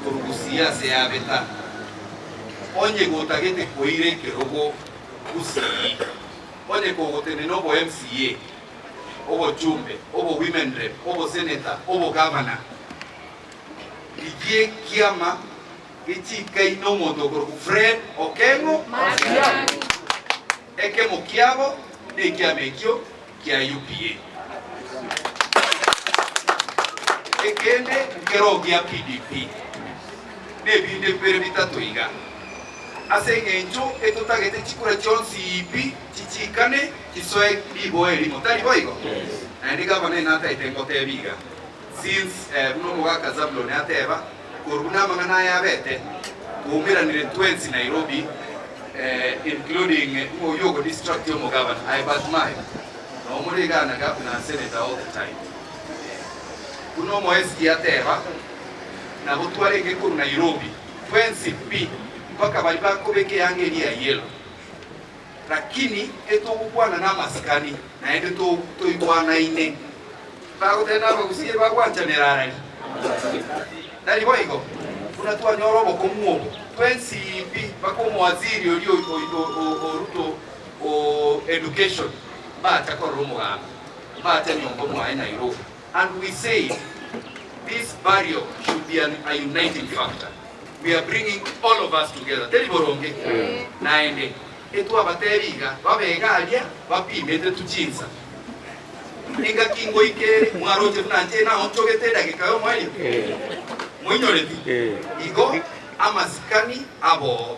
Korwa Gusii ase yabeta, onye gotagete koira ekerogo Gusii, onye kogotenena obo MCA, obochumbe, obo women rep, obo senator, obo governor, rigia ekiama gechikaine omonto okorokwa Fred Okengo Matiang'i. Ekemo kiabo nekiama ekio kia UPA. Ekende nkero gia PDP, nebinde bibere bitato iga. Ase eng'encho etotagete chikura chionsi pi chichikane chisoe riboa erimo, tari boigo? Naende gavana eye nataete ngotebi iga, since buna omogaka Zabulon ateba, korwa buna amang'ana aya abete, twaumeranire twensi Nairobi, including ng'a oyio ogo distract omogavana, aye Bartimayo, noo more igaa na gavana na senator all the time. Buna omo SG ateba, nabo twarenge korwa Nairobi twensi pi mpaka baria bakobeka eyanga eria ya yellow. Lakini etogokwana namasikani naende toigwanaine. Bagoteba nabagusie bagwanchanera arari. Tari boigo? Buna twanyora obokong'u obo twensi pi mpaka omowaziri oria o Ruto o education mbacha korora omogambi, mbacha nyomba mwaye Nairobi and we said this burial should be an, a uniting factor. We are bringing all of us together. Teri boronge? Naende etwabatebi iga babe iga aria bapimete tu chinsa. Engaki ngoika ere, mwaroche buna inche naonchogete edageka y'omoerio? Moinyoreti? Igo amasikani aboo.